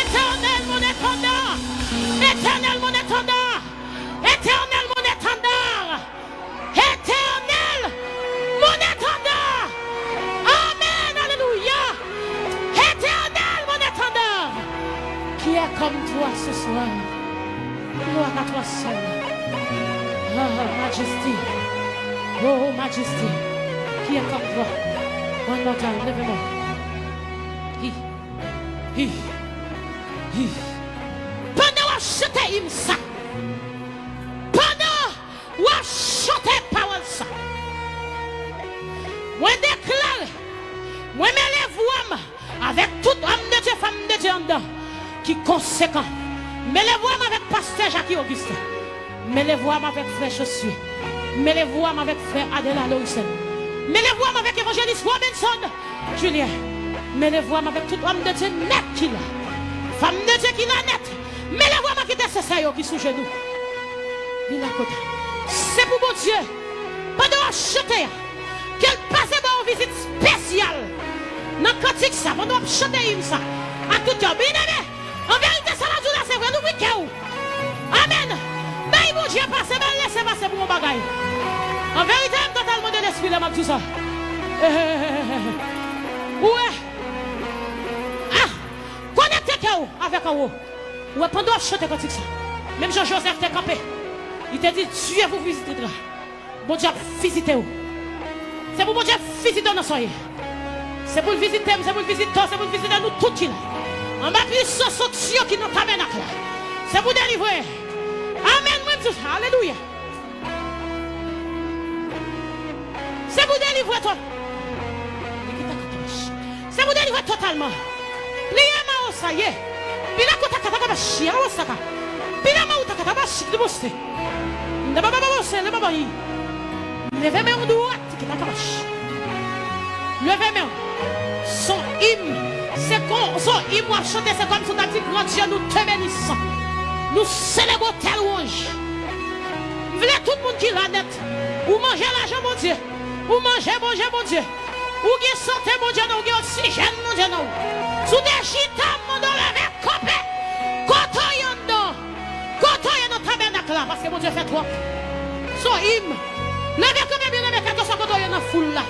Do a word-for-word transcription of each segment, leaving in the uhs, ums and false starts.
Éternel, mon étendard. Éternel, mon étendard. Éternel, mon étendard. Éternel, mon étendard. Amen, alléluia. Éternel, mon étendard. Qui est comme toi ce soir? Gloire à toi seul. Oh, majesté. Oh, majesté. Qui est comme toi? One more time, leve men. Hi. Hi. Hi. Pandan w ap chante im sa, pandan w ap chante pawòl sa, mwen deklare, mwen mele vwa m avèk tout òm de Dye, fanm de Dye anndan ki konsekan. Mele vwa m avèk pastè Jackie Augustin. Mele vwa m avèk frè Josué. Mele vwa m avèk frè Adela Lorisen. Mele vwa m avèk evanjelis Robinson Julien. Mele vwa m avèk tout òm de Dye nèt ki la. Fanm de Dye ki la nèt. Mele vwa m ak entèsesè yo ki sou jenou. Vin akote. Se pou Bondye, pandan w ap chante a, ke l pase ba w vizit espesyal nan kantik sa, pandan w ap chante im sa, ak tout kè w. Byeneme, an verite, sa m ap di w la, se vre, louvri kè w. Amèn. M bagay. An verite, m totalman de lespri lè m ap di w sa. Ou wè? Ah! Konekte kè w avèk anwo. Ou wè, pandan w ap chante kantik sa, menm jan Jozèf te kanpe, li te di, Dye pou vizite w. Bondye ap vizite w. Se pou Bondye vizite w nan sa w ye. Se pou l vizite m, se pou l vizite w, se pou l vizite nou tout ki la. Anba pwisans onksyon ki nan tabènak la. Se pou delivre. Amèn, mwen di sa. Alelouya. Se pou delivre to-, se pou delivre totalman. Pliye mawo sa ye. Pila kota kata kaba shi, awo saka. Pila mawo ta kata ba shi, de boste. Nda baba baba se, le baba yi. Leve men w dwat, ki ta kaba shi. Leve men w. Son im. Se kon, son im w ap chante, se kòm si w ta di, Gran Dye, nou te benissant. Nou selebre w tèl wanj. M vle tout moun ki la nèt. Ou manje lajan Bondye. Ou manje, manje Bondye. Ou gen sante Bondye nan, ou gen oksijèn Bondye nan ou. Si w te chita, m mande w leve kanpe. Kote w ye anndan? Kote w ye nan tabènak la? Paske Bondye fè twòp. Son im. Leve kanpe, byeneme, kèlkeswa kote w ye nan foul la.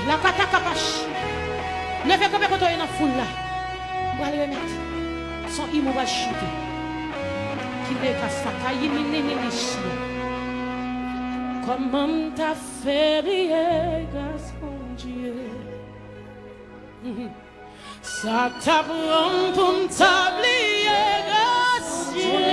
Lakata kapach. Leve kanpe kote w ye nan foul la. M pral remèt. Son im ou pral chante. Kile kasta, kayi minini michie. Kòman m ta fè bliye gras Bondye? Sa ta pran m pou m ta bliye gras Bondye?